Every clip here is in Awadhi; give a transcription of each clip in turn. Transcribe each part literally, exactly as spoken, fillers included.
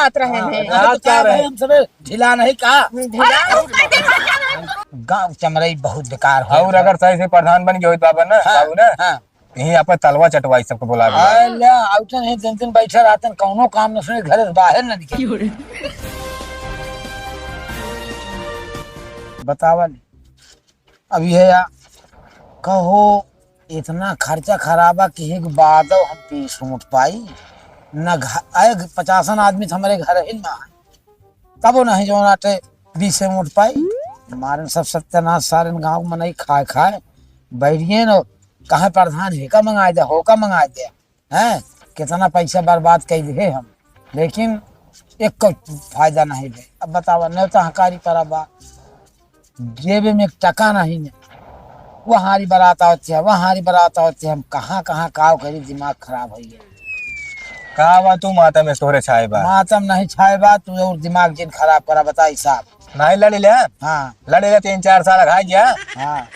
बात रहे हाँ, हैं। अरे तो रात का का रहे। भाई, हम सबे ढीला नहीं का? ढीला अरे, नहीं। गाँव चमरई बहुत बेकार हो और गया। अगर सही से प्रधान बन गए होत बाबा ना, हाँ, बाबू ना, हाँ। यहीं आपन तलवा चटवाई सबको बुला बुला। अरे ला, आउटन है, दिन दिन बैठे रहतन, कौनो काम न सुने, घर से बाहर न निकले। बतावा ले। अब ये या कहो, इतना खर्चा खराबा कि एक बादो हम पीस उठ पाई, न घ-, एक पचासन आदमी तो हमरे घर ही ना है, तबो नहीं जो आटे बीसे उठ पाई। मारे सब सत्यानाश, सारे गाँव में नहीं खाए खाए बैठिए न, कहाँ प्रधान है का मंगाए दे, हो का मंगाए दे। हैं, कितना पैसा बर्बाद कर दिए हम, लेकिन एक को फायदा नहीं भे। अब बतावा, न्योता हकारी परा बा, जेबे में एक टका नहीं है, वहाँ हारी बारात आवत है, वहाँ हारी बारात आवत है, हम कहाँ कहाँ काव करी, दिमाग खराब हो गया। का बा तू मातम में तोहरे छाए बा? मातम नहीं छाए बा, तू और दिमाग जिन खराब करा, बता हिसाब। नहीं लड़ी ले? हाँ। लड़ी ले, तीन चार साल खा गया। हाँ।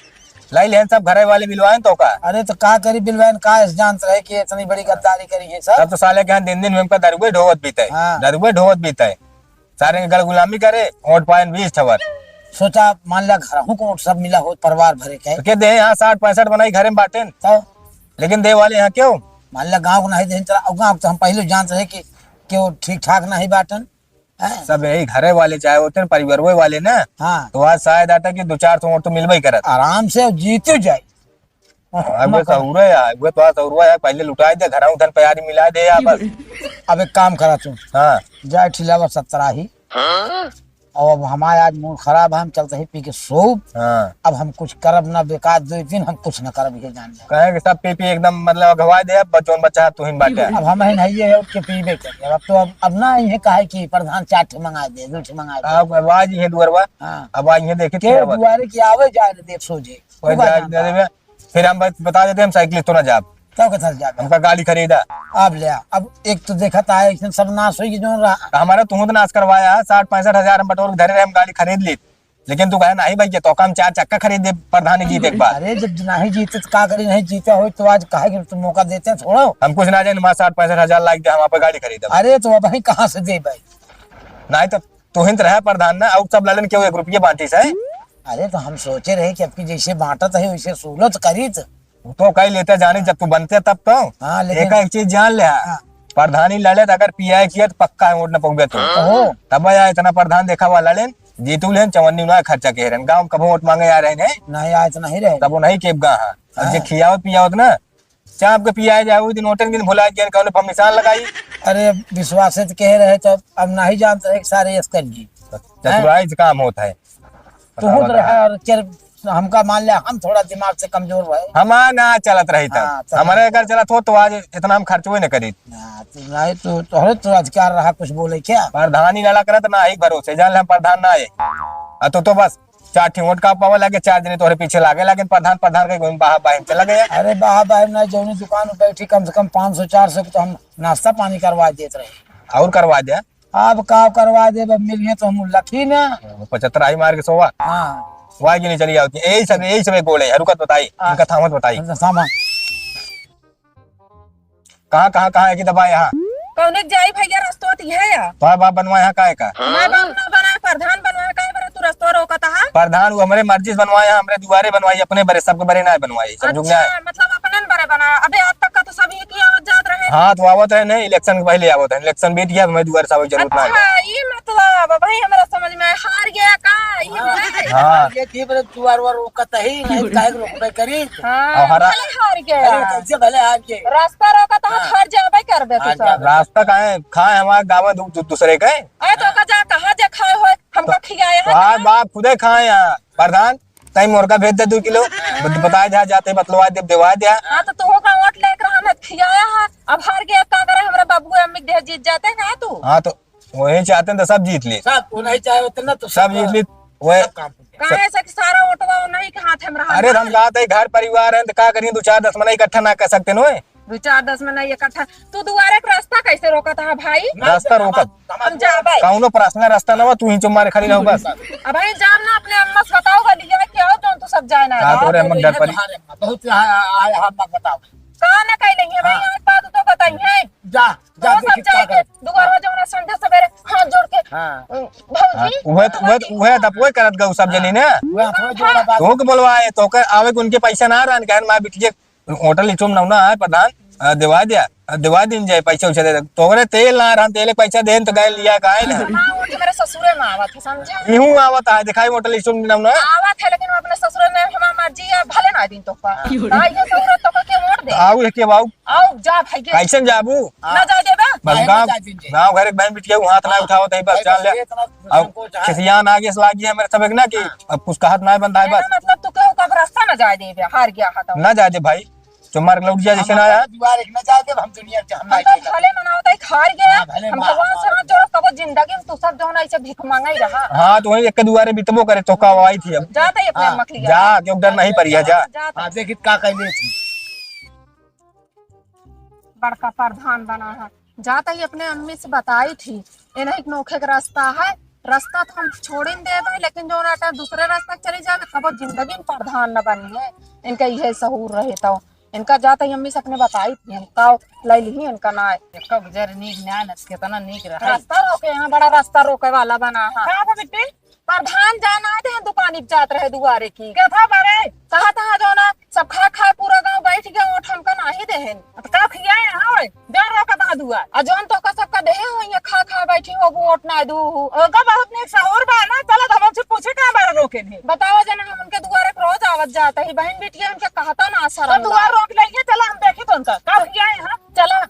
लाई लेहन सब घरे वाले बिलवाएन तो का? अरे तो का करी बिलवाएन, का इस जानत रहे कि इतनी बड़ी गद्दारी करी है सब? तब तो साले के यहाँ दिन दिन में उनका दरुए ढोवत बीते, हाँ। दरुए ढोवत बीते। सारे के गल गुलामी करे, वोट पाएन बीस ठवर। सोचा, मान ला घर हूँ को वोट सब मिला हो परिवार भरे के। तो के दे यहाँ साठ पैंसठ बनाई घरे में बाटेन। तो? लेकिन दे वाले यहाँ क्यों? मान ला गाँव को नहीं देन चला, और गाँव तो हम पहले जानत रहे कि, कि वो ठीक ठाक नहीं बाटन। हैं? सब यही घरे वाले चाहे होते हैं, परिवारवे वाले ना। हाँ। तो आज शायद आता कि दो चार सौ वोट तो मिलबे ही करत। आराम से जीत जाए। अब वो सहूरे है, वो तो सहूरे है, पहले लुटाए दे, घर उधन प्यारी मिला दे यहाँ पर। अब एक काम करा तू। हाँ। जा ठिलावा सतराही। हाँ? और अब हमारे आज मूड खराब है, हम चलते ही पी के सोब। हाँ। अब हम कुछ करब ना, बेकार दो दिन हम कुछ ना करब, ये जान ले। कहे कि सब पी पी एकदम मतलब अगवा दे, अब जौन बच्चा है तू ही बाटे। अब हम ही नहीं है, उठ के पीबे करिए। अब तो अब, अब ना इहे कहे कि प्रधान चार ठे मंगा दे, दो ठे मंगा दे। अब, अब आज इहे दुआरवा, हाँ। अब आज इहे देखी के दुआरे की आवे जाए दे, देख सोझे। वही खूब जाए आनंद दे बा। देबे। फिर हम बत-, बता देते हम साइकिल तो ना जाब। तो कथा से जाबे। हमका गाड़ी खरीदा। अब ले आ। अब एक तो देखत आए, ऐसे सब नाश होई कि जौन रहा। तो हमारा तुहूँ तो नाश करवाया है, साठ पैंसठ हजार हम बटोर के धरे रहे, हम गाड़ी खरीद ली। लेकिन तू कहे, "नहीं भैया, तो हम चार चक्का खरीद दे, प्रधानी जीते एक बार।" अरे, जब नहीं जीते तो का करी, नहीं जीते हो तो आज काहे कि तुम मौका देते हैं, छोड़ो। हम कुछ ना जाने, माँ साठ पैंसठ हजार लाग दे, हम आप गाड़ी खरीदब। अरे, तो अब भाई कहाँ से दे भाई? नहीं तो तू हिंत रहे प्रधान ना, और सब ललन क्यों एक रुपये बांटी से? अरे, तो हम सोचे रहे कि अब की जैसे बांटत है, वैसे सूलत करीत। वो तो कही लेते जानी, जब तू बनते तब तो। हाँ, लेकिन एक, एक चीज जान ले, हाँ। प्रधानी लड़े तो अगर पियाए किया तो पक्का है वोट न पउबे तू। ओहो। तब यार इतना प्रधान देखा हुआ लड़ेन, जीतू लेन, चवन्नी ना खर्चा के रहन, गाँव में कभो वोट मांगे आ रहे हैं। नहीं, आए तो नहीं रहे। तब वो नहीं केब गा, हाँ। और जे हाँ। खियावत पियावत ना, चाप के पियाए जाए, वो दिन वोटन दिन भुला गया, कौन पर निशान लगाई। अरे, विश्वास से तो कह रहे तो अब नहीं जानते हैं कि सारे यस कर जी। चतुराई से काम होता है। तू बतावा खुद ना। रहे और चल, हमका मान ले, हम थोड़ा दिमाग से कमजोर रहे। हमार ना चलत रही था। हाँ, तो हमारे अगर चलत हो तो आज इतना हम खर्च हुए न करी। हाँ, तो नहीं तो तोहरे तो अधिकार रहा कुछ बोले क्या? प्रधानी लड़ा करत ना ही भरोसे, जान ले हम प्रधान ना आए। आ तो, तो बस चार ठे वोट का पावे लागे, चार जने तोहरे पीछे लागे लागे, प्रधान, प्रधान के घूम बाहर बाहर चला गया। अरे बाहर बाहर ना, जौनी दुकान में बैठी कम से कम पाँच सौ चार सौ के तो हम नाश्ता पानी करवा देत रहे। और करवा दे। अब का करवा दे, अब मिलिए तो हम लखी ना। पचहत्तर आई मार के सोवा। हाँ। वाई के लिए चली आवती। यही सब, यही सब एक गोल है, रुकत बताई, हाँ। इनका थामत बताई। अच्छा, सामान। कहाँ, कहाँ, कहाँ है कि दबा यहाँ? कौने के जाई भैया, रस्तो तो यह है। तोहर बाप बनवा यहाँ काहे का? हमारे बाप ना बनाए, प्रधान बनवा काहे बरे तू रस्तो रोकत हा? प्रधान वो हमरे मर्जी से बनवाए, हमरे दुआरे बनवाई, अपने बरे, सबके बरे ना बनवाई, समझू अच्छा, ना? मतलब अपने बरे बनाया। अबे आज तक का तो सब एक ही आवत जात रहे। हाँ, तो आवत रहे नहीं, इलेक्शन के पहले आवत है, इलेक्शन बीत गया, हमें दुआरे से आवे जरूरत ना है। अच्छा, ये मतलब भाई हमारा समझ में आया, हार गया का? ये हाँ। है? हाँ। ये थी बरे दुआर वार रोकत ही, नहीं काहे के रोकबे करी? हाँ, और हरा भले हार गया। अरे, कैसे भले हार गए? रास्ता रोका तो हाँ। हार जाबे करबे तू हार सब। जाबे। रास्ता काहे खाए हमारे गाँव में दू-, दू-, दूसरे के? अरे तो का जा कहाँ जा खाए होए? हमको तो खियाए है तोहार का? बाप खुदे खाए हैं प्रधान, तई मुर्गा भेज दे दो किलो, हाँ। बत-, बताए जा जाते बतलवा दे, देवा दे। हाँ तो तू का वोट लेकर हम खियाया है, अब हार गया का करे? हमरा बाबू अम्मी के देह जीत जाते हैं का तू? हाँ तो वही चाहते हैं तो सब जीत ले। सब, वो नहीं चाहे उतना तो सब सब जीत ले, वही सब काम हो गया। काहे से कि सारा वोटवा उन्हीं के हाथ में रहा अरे ना। हम कहते हैं घर परिवार है तो का करिए, दो चार दस मना इकट्ठा ना कर सकते नो। दो चार दस मना इकट्ठा, तू दुआरे के रास्ता कैसे रोकत है भाई? ना, रास्ता ना, रोकत। हम जाबे। कौनो पर्सनल रास्ता ना हुआ, तू ही चुप मारे खड़ी रहो बस। अब भाई जाब ना अपने अम्मा से बताओ गलिया के आओ जौन तू सब जाए ना। हाँ, तोरे अम्मा के घर पर ही। बहुत यहाँ आए, हाँ, अम्मा बताओ। का ना कह लेंगे भाई, हाँ। आज बात तो बताई है। जा, जा, तो सब देखी का जाए के करे। दुआरे जो ना संध्या सवेरे हाँ। भौजी। हाँ, उहे त, उहे त, उहे त, उहे करत गऊ सब जनी ने। उहे हाथ में जोड़ा बात। तोहके बोलवाए, तोहके आवे के उनके पैसा ना रहन, कहन मार बिटिया होटल स्टोर नौना है प्रधान, अ, देवा दिया, अ, देवा दिन जाए, पैसा उसे दे दे। तोहरे तेल ना रहन, तेल के पैसा देन तो गए लिया काहे ना? हाँ, वो तो मेरे ससुरे में आवत है, समझे? इहूँ आवत है, दिखाई होटल स्टोर नौना। आवत है, लेकिन वो अपने ससुरे में हमार मर्जी है, भले ना दिन तो का। हाँ, ये ससुरे तो का के वोट दे। आऊ है के बाऊ? आऊ जा भाई के। कैसे जाबू? ना जाए देबे? बस भाई, ना गाँव, जाए दीजिए। गाँव घर एक बहन बिटिया हाथ ना उठावत है, बस अरे, जान बस ले। ये इतना अब संकोच है। खिसियान आगे से लागी है मेरे सब एक ना कि हाँ। अब कुछ कहत ना बनता है, कहना बस। मतलब तू केहू का रास्ता ना जाए देबे, हार गया है तो। ना जाए दे भाई, जो मार लौट गया जैसे हम ना आया। दुआर एक ना जाए देब, हम दुनिया के हम हम नहीं तो देब। भले मनावत है, हार गया। हाँ, भले हम मार, भगवान से मार। हाथ जोड़, कबो जिंदगी में तू सब जौन ऐसे भीख मांगा ही रहा। हाँ, तो वही एक दुआरे बितबो करे, चौका आई थी अब। जाता ही अपने हाँ, अम्मा के लिए। जा, क्यों डर नहीं परिया, जा। जाता। हाँ, देखित का कैले थी। बड़का प्रधान बना है। जाता ही अपने अम्मी से बताई थी, ए नहीं नोखे के रास्ता है, रास्ता तो हम छोड़िन देबे, लेकिन जो ना दूसरे रास्ता चली जाए, कबो जिंदगी में प्रधान न बनी है। इनका यह सहूर रहे तो इनका जाता ही अम्मी से अपने बताई थी, इनका ले ली इनका ना है। देखो गुजर नीक ना न, कितना नीक रहा। रास्ता रोके यहाँ, बड़ा रास्ता रोके वाला बना है। का हो बिट्टी? प्रधान जाना है, देहन दुकानी पे जात रहे दुआरे की। के था बारे? कहा था जो ना, सब खा खा पूरा गांव बैठ गया, वोट हमका नाही देहन। अब का खिया है, हाँ भाई? जा रोका था दुआर। आ जौन तो का सबका देहे हो, ये खा खा बैठी हो, वोट ना दू। ओका बहुत नीक सहूर बा ना, चलो तो हमसे पूछे का बारे रोके नहीं। बतावा जना, हम उनके दुआरे पे रोज आवत जात ही, बहन बिटिया हमके कहता ना तो शर्म दुआर रोक लेंगे, चलो हम देखी तो उनका। का खिया है, हाँ? चला।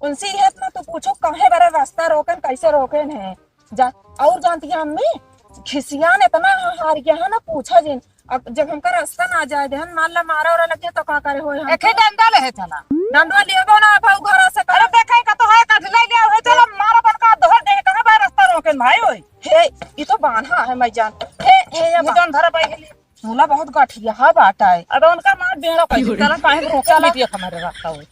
उनसे ये इतना तू पूछो, काहे बारे रास्ता रोकन, कैसे रोकन है? जा, और जानती है अम्मी, खिसियान इतना हार गया है ना, पूछा जिन। अब जब हमका रास्ता ना जाए देहन, मान ला मारा ओरा लग गया तो का करे होए हम? एके डंडा ले है चला। डंडा लेबो ना, अब घर से अरे देखे का तो है, कट ले गया है, चला मारा बड़का दोहर दे, कहाँ बा रास्ता रोकन भाई होई? हे, ई तो बान्हा है मैं जान। हे, हे, ये ये बा- जौन धरा पाई गेली। तूला बहुत गठिया बाटा है। अब उनका मार बेड़ा पाई, चला काहे रोकन चला। बिटिया हमारे रास्ता होई।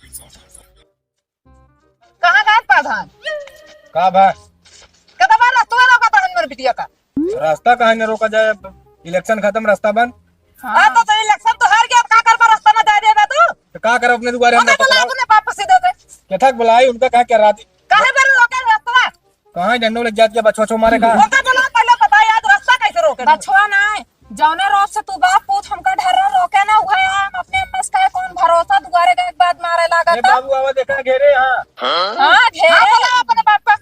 कहाँ गए प्रधान? का बा? कदा बा रास्ता रोका था हमर बिटिया का? रास्ता काहे न रोका जाए? इलेक्शन खत्म, रास्ता बंद। हाँ, तो, तो इलेक्शन तो हार गया, अब का करबा, रास्ता ना जाए देबा तू? तो का करब अपने दुआरे हम ओके, ना बुला पकड़ाओ? अपने बाप से दे दे। केथा के बुलाई, उनका कहा क्या राती? काहे बारे रोके रास्ता? कहाँ डंडो लग जात के बछवा छो मारे का? ओके, बुला, पहले बताई आज रास्ता कैसे रोके? बछवा ना है, जौने रोज से तू बाप पूत हमका ढर्रा रोके ना हुए, हम अपने अम्मा से कहे कौन भरोसा, दुआरे गए के बाद मारे लागत ए था। बाबू, आवा देखा घेरे, हाँ। हाँ, घेरे। हाँ, बोला अपने बाप का।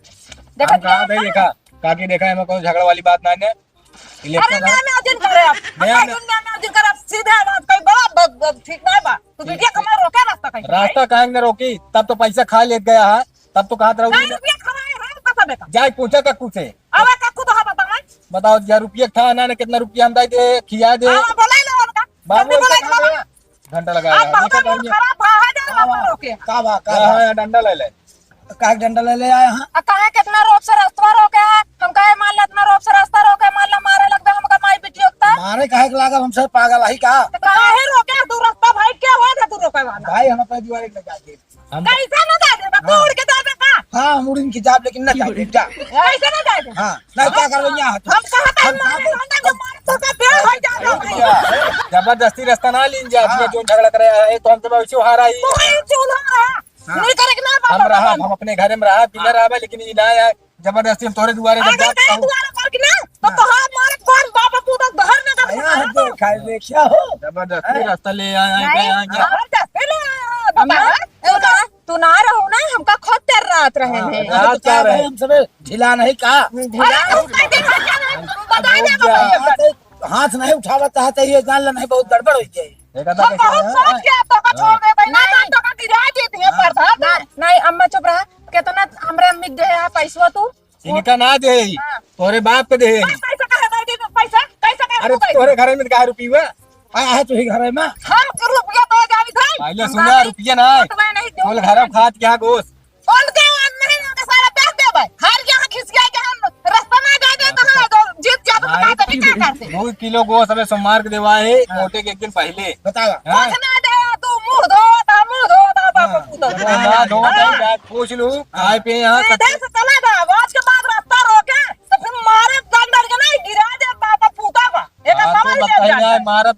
देखा हम कहा घेरे था, ना। देखा, काकी देखा, एमा कौनो झगड़ा वाली बात ना है। अरे, इलेक्शन ना, ना, जिन करे आप। नहीं, अपना नहीं। दुनिया में जिन करे आप, सीधे आवाज कोई बड़ा ब-, ब-, ठीक ना बा। तू ठीक, बिटिया ठीक। हमारे रोके रास्ता कहीं से रास्ता भाई? काहे न रोकी? तब तो पैसा खा ले गया है, तब तो कहत रहू नहीं, ना। रुपया खवाए, हाँ, पता बेटा। जाए पूछा कक्कू से। अबे कक्कू तो हाँ बता मैं। बताओ, हजार रुपया था ना, ना कितना रुपया हम दे दे, खिया दे। हाँ, बोला ही लो उनका। बाबू, जल्दी बोला ही लो। घंटा लगा आप है, बहुत देखो, बहुत बढ़िया। खराब भा है, जा का बा? रोके। का बा, का हाँ, बा? हाँ, डंडा ले ले। काहे डंडा ले ले आए हैं? आ काहे कितना रोप से रास्ता रोके है? हम काहे मान ला इतना रोप से रास्ता रोके, मान ला मारे लगबे हमका माई बिटियो के त? मारे काहे के लागब, हम सब पागल हई का? तो काहे रोके तू रास्ता भाई, क्या हुआ था तू रोके वाला? भाई हम अपने दुआरे ले जाके। हम कैसे ना जाबे? बा, हाँ। तू उड़ के जाबे का? हाँ, हम उड़ के जाब, लेकिन ना जाबे, जा। कैसे ना जाबे? हाँ, नहीं क्या करबे यहाँ? हम कहा था हम मारे कहा था। लंदन के मारे तो का बेर हो जाता भाई। जबरदस्ती रास्ता ना लीन जा, हाँ। जो झगड़ा करे है, तो हम तो वैसे हारा ही। तू ही चूल्हा रहा। हाँ। नहीं करे के ना हम बाबा रहा, भगवान। हम अपने घरे में रहा, बिना हाँ। रहा, लेकिन ई ना आए, जबरदस्ती हम तोरे दुआरे जब अगर जात तेरे कहूँ। दुआरे पर के ना, तो हाँ। तोहार मारे कौन बाबा पूता घर में कर अरे, हाँ, देखा है, देखा हो। जबरदस्ती हैं? रास्ता ले आए, आए, नहीं, आए, आए। जबरदस्ती ले आए, अम्मा, बतावा। तू ना, तू ना रहो ना, हमका खुद तेरे रात रहे हाँ, हैं। रात क्या रहे? हम सबे ढीला नहीं का? ढीला अरे, नहीं। तू कैसे घर जा रहे? तू बता दे, रुक जा। बाबा। हाथ, हाथ नहीं उठावा चाहते, ये जान ले, नहीं बहुत गड़बड़ हो जाए। देखा था हम कैसे बहुत है? सोच के तो का छोड़ दे भाई, ना नहीं। जान तो का गिरा देती है हाँ। प्रधान। ना, नहीं, अम्मा चुप रहा। कितना हमरे अम्मी के दे है पैसवा तू? इनका ना दे, हाँ। तोरे बाप के दे। पैसा कहाँ दे दी? पैसा, पैसा कहाँ अरे दे दी? तोरे घर में कहाँ रुपया? आ, आ, तू ही घर में। हम के रुपया तो जानी था। पहले सुना, रुपया ना। तो मैं नहीं दूँ। बोल घर में खात क्या गोश्त? उनके नहीं, उनके सारा पैक दे भाई। हर यहाँ खिसिया के हम रास्ता में जाए दे, कहाँ दो, जीत जाए तो भाई, कहाँ से क्या करते? दो किलो गोश्त हमें सोमवार के देवा है, हाँ। मोटे के एक दिन पहले। बतावा। हाँ। कुछ ना दे, तू मुँह धो, ता मुँह धो, ता बाप हाँ। पूता। ना धो, हाँ। नहीं, जाए पूछ लूँ, हाँ। आए पे यहाँ सीधे से चला जा, आज के बाद रास्ता रोके, तो फिर मारे दंड के ना गिरा दे बाप पूता का। ए हाँ, तो समझ में बताइए जाता है। मारब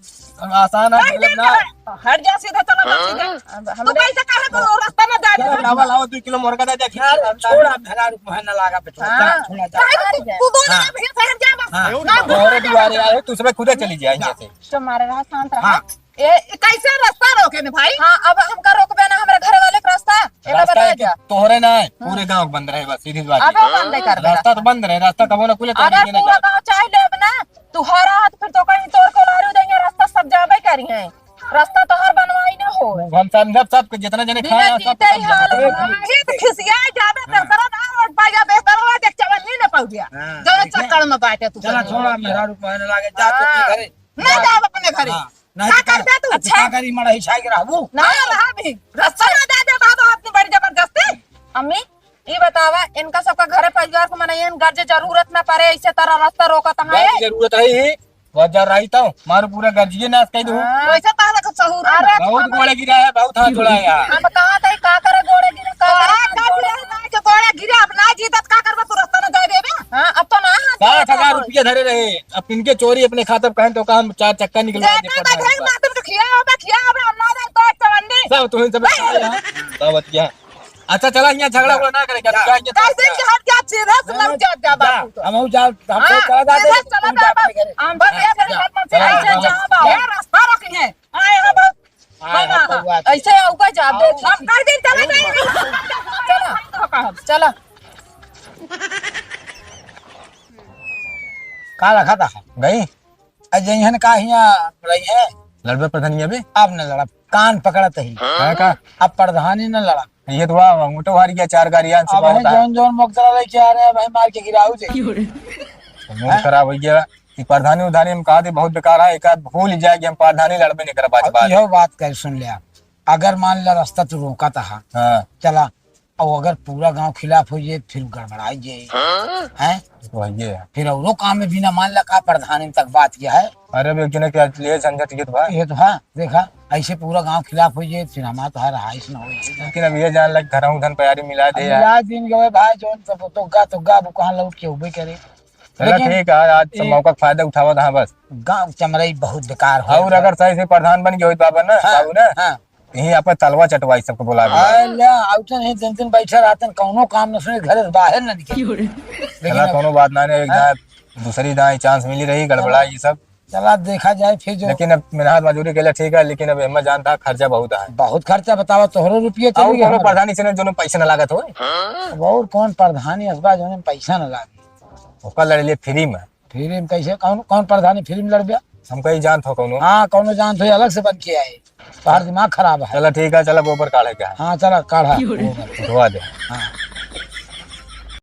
आसान है, कह मतलब देते ना। हैं। हट जा, सीधा चला जा, सीधा। अब तू हमरे कैसे कहे तो रास्ता में जा चलो, रहा है? लावा, लावा, दो किलो मुर्गा दे दे, फिर यार, हम छोड़, अब मेहरारू को है ना लागा पे, छोड़, हाँ। जा, छोड़ा, जा। काहे तू, तू दो हाँ। जने भैया से हट जा बस। हाँ। ना, तू तोहरे दुआरे आए, तू सब खुदे चली जाए यहाँ से। तो मारे रहा, शांत रहा। हाँ। ए, ए, कैसे रास्ता रोके ने भाई? हाँ, अब हमका रोकबे ना, हमरे घर वाले के रास्ता। एला रास्ता बता है कि जा। तोहरे ना है, हम्म। पूरे गाँव के बंद रहे बस, सीधी सी बात अब है। वो बंद कर दे रास्ता तो रास्ता। बंद रहे, रास्ता कबो ना खुले, तो अगर नहीं पूरा जाए। गाँव चाह लेब ना, तू हर हाथ फिर तो कहीं तोड़ के लारू देंगे, रास्ता सब जाबे करी है। रास्ता तो हर बनवाई ना हो। हम समझब सब के, जितना जने बिना खाए हैं, सब जीते ही समझब। हाल हो। अरे, ये तो खिसिया जाबे, हाँ। तेरे तरह ना वोट पाया, बेहतर हो, देख चवन्नी ना पाऊ गया। हाँ, जो ठीक है। चक्कर में बाटे तू चला, सब। छोड़ा, मेहरारू को कहने लागे, जा तू अपने हाँ। घरे। नहीं जाब अपने घरे। हाँ, नहीं का तो का, करबे तू? अच्छा। का करी, मड़ई छाई के रहबू? ना रहा भी। रास्ता ना दे दे, बाबा, अपनी बड़ी जबरदस्ती। अम्मी, ई बतावा, इनका सबका घरे परिवार को मनइयन गरजे जरूरत ना पड़े, ऐसे तरह रास्ता रोकत हैं। गरज जरूरत है ही, वजह रही तो मारू पूरा गरजिए नाश कर दू। हाँ। वैसे कहला कुछ सहूर है। अरे, बहुत गोड़े गिरा है, बहुत हाथ जोड़ा है यार। हम कहाँ तई का करे गोड़े गिरे, का करे गोड़े गिरे, ना के गोड़े गिरे, अब ना जीतत का करबे, तू रास्ता ना जाए देबे। हाँ, अब तो ना हाथ साठ हजार रुपया धरे रहे, अब इनके चोरी अपने खातर कहन तो का हम चार चक्का निकलवा दे, देता पड़ रहा है। मातम तो खिया होबे, खिया होबे, हम ना जाए तो चवन्नी। सब तुम सब नहीं। सब बतिया। अच्छा, चला, यहाँ झगड़ा उगड़ा ना करे, क्या? जा। क्या, क्या, कह दे कि हट जा, सीधे से जा, लग जा, जा, जा, बाबू तो। हम जा, हम हाँ, चला जाते सीधे हैं, चला तुम जा, जा अपने घरे। हम बस हाँ, ऐसे जा, निकलना चला, चाहिए, चला, जा, जा। बाबू। ये रास्ता रखी है। हाँ, यहाँ बहुत हाँ, हाँ, हाँ, हाँ। ऐसे आऊगा, जा, देख। हम कर दिन चला जाएंगे। चला, चला। का रखा था? गई? अ जइहन का हियाँ रही है? लड़बे प्रधानिया बे? अब न लड़ब, कान पकड़त ही। हाँ का? अब प्रधानी न लड़ब। ये तो वाह, वाह, मोटो हार गया, चार गाड़ियाँ से अब बहुत है। जौन जौन मोकदरा लेके आ रहे हैं भाई, मार के गिराऊ जे। मूड खराब हो गया। ई प्रधानी उधानी हम कहा थे बहुत बेकार है, एक आध भूल जाए कि हम प्रधानी लड़बे नहीं करब आज अब बात। यह बात कर सुन ले आप, अगर मान ला रास्ता तू रोका था, हाँ। चला, और अगर पूरा गांव खिलाफ हो जाए, फिर गड़बड़ाई जाए। हाँ? हैं? वही है। फिर औरो काम में बिना मान ला का प्रधानी तक बात किया है। अरे, अब एक जने के लिए झंझट ये तो भाई। ये तो है, देखा, ऐसे पूरा गांव खिलाफ हो जाए, फिर हमारा तो हर हाइस न हो जाए। लेकिन अब ये जान लग, घर धन प्यारी मिला दे अब यार। मिला दिन गए भाई, जौन सब तो गा, तो गा, वो कहाँ लौट के उबे करे। चला लेकिन ठीक है, आज सब ये मौका का फायदा उठावा था बस। गांव चमरई बहुत बेकार हो और गया। अगर सही से प्रधान बन गए होत बाबा ना, हाँ, बाबू ना, हाँ। यहीं आप तलवा चटवाई सबको बुला के। अरे, आउतन ही दिन दिन बैठे रहतन, कौनो काम न सुने, घर से बाहर न निकले। क्यों रे? लेकिन चला, अब कौनो बात ना, नहीं, एक हाँ। दाएं, दूसरी दाएं चांस मिली रही, गड़बड़ा चला। ये सब। चला, देखा जाए फिर जो लेकिन अब मेहनत मजदूरी के लिए ठीक है, लेकिन अब एमा जानता खर्चा बहुत है। बहुत खर्चा, बतावा, तोहरो रुपये चली और गए कौनो हमारे। प्रधानी से ना, जोने पैसा ना लागत हो। अब और कौन प्रधानी असबा, जोने पैसा ना लागे? ओकर लड़ लिए फ्री में। फ्री में कैसे? कौन, कौन प्रधानी फ्री में लड़बे? हम कहीं जानत हो कौनो। हाँ, कौनो जानत हो, अलग से बन के आए। तोहार दिमाग खराब है। चला ठीक है, चला गोबर काढ़े के है। हाँ, चला काढ़ा। उठवा दे। हाँ।